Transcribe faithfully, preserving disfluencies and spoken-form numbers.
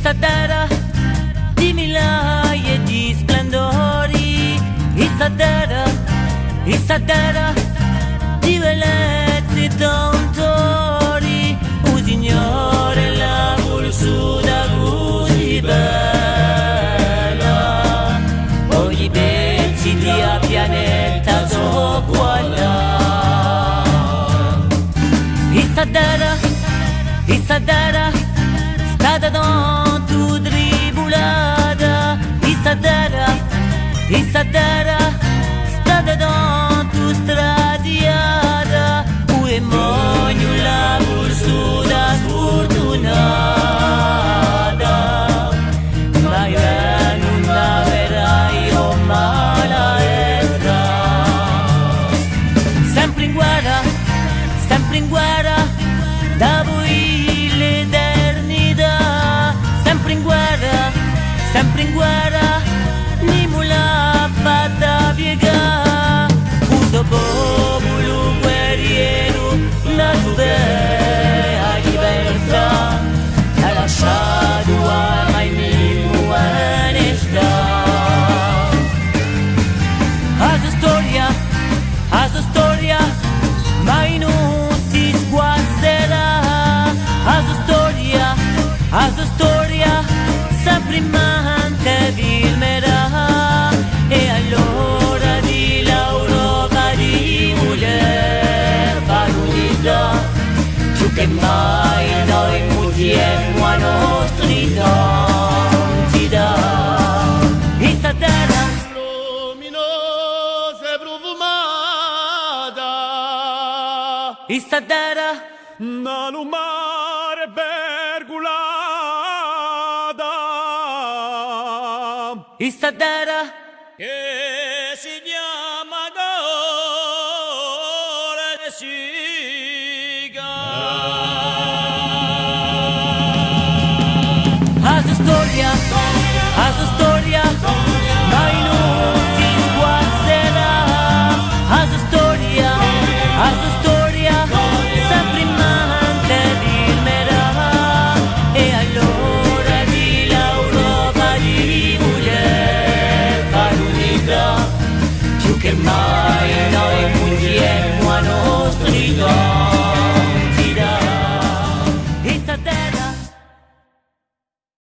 Issa terra di miraghji è di splendori, issa terra, issa terra di bellezze è d'autori, u Signore l'hà vulsuta cusì bella, ogni pezzu di a pianeta sò quallà. Issa terra, issa terra, stata tantu tribulata, issa terra, issa terra, stata tantu stradiata, u demoniu l'hà vulsuta sfurtunata, ma eiu ùn a vedaghju mala letra. Sempre in guerra, sempre in guerra, dapoi l'eternità, sempre in guerra, sempre in guerra, nimu l'hà fatta piegà. U so populu guerrieru l'hà duvè a libertà, l'hà lasciatu à mai nimu à onestà. A so storia, a so storia, mai ùn si sguasserà. A so storia, a so storia, sempre in mente firmerà. È allora di l'Europa di vulè fà l'unità, più chè mai noi mutiemu a nostra identità. Issa terra luminosa è prufumata. Issa terra. Nant'à u mare pergulata. Issa terra. Chì si chjama Corsica. A so storia, a so storia.